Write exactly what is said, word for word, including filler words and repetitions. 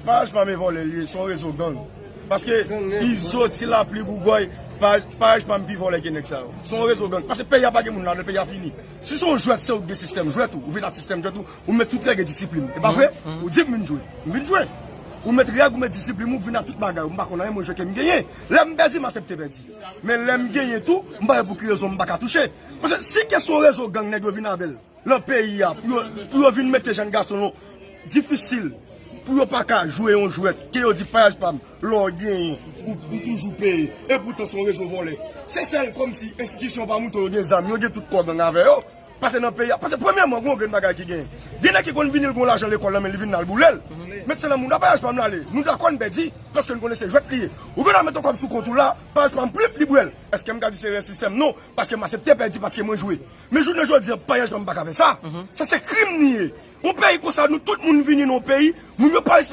Paraj pa m e vòlè l ye, se yon rezo gang. Paske Izo, Ti Lapli, Gougòy, Paraj pa m pi vòlè ke nèg sa yo. Se yon rezo gang. Paske peyi a pa gen moun ladan, peyi a fini. Si se yon jwèt, se ou ki gen sistèm jwèt ou, ou vin ak sistèm jwèt ou, ou met tout règ e disiplin. E pa vre? Ou di m vin jwe, m vin jwe. Ou met règ, ou met disiplin, ou vin ak tout bagay. M pa konn anyen, mwen jwe ke m genyen. Lè m pèdi, m aksepte pèdi. Men lè m genyen tou, m pa wè pou ki rezon m pa ka touche. Paske si kesyon rezo gang nèg yo vin avè l nan peyi a, pou yo, pou yo vin mete jèn gason yo difisil, pou yo pa ka jwe yon jwèt, ke yo di payaj pa m, lè w genyen, ou, ou toujou peye, e poutan se yon rezo vòlè. Se sèl kòmsi enstitisyon pa mouton yo gen zam, yo gen tout kò gang avè yo. Pase nan peyi a, pase premyèman, gen yon grenn bagay ki gen. Gen nèg ki konn vini, l gen lajan lekòl nan men, li vin nan l boule l. Met se nan moun nan, payaj pa m l ale. Nou dakò n pèdi, paske n konnen se jwèt li ye. Ou gen dwa met yon kòb sou kont ou la, payaj pa m plip, li bwè l. Èske m ka di se rèl sistèm? Non, paske m aksepte pèdi, paske mwen jwe. Men jounen jodi a, payaj pa m pa ka fè sa. Sa se krim li ye. Yon peyi konsa, nou tout moun vini nan yon peyi, moun yo pa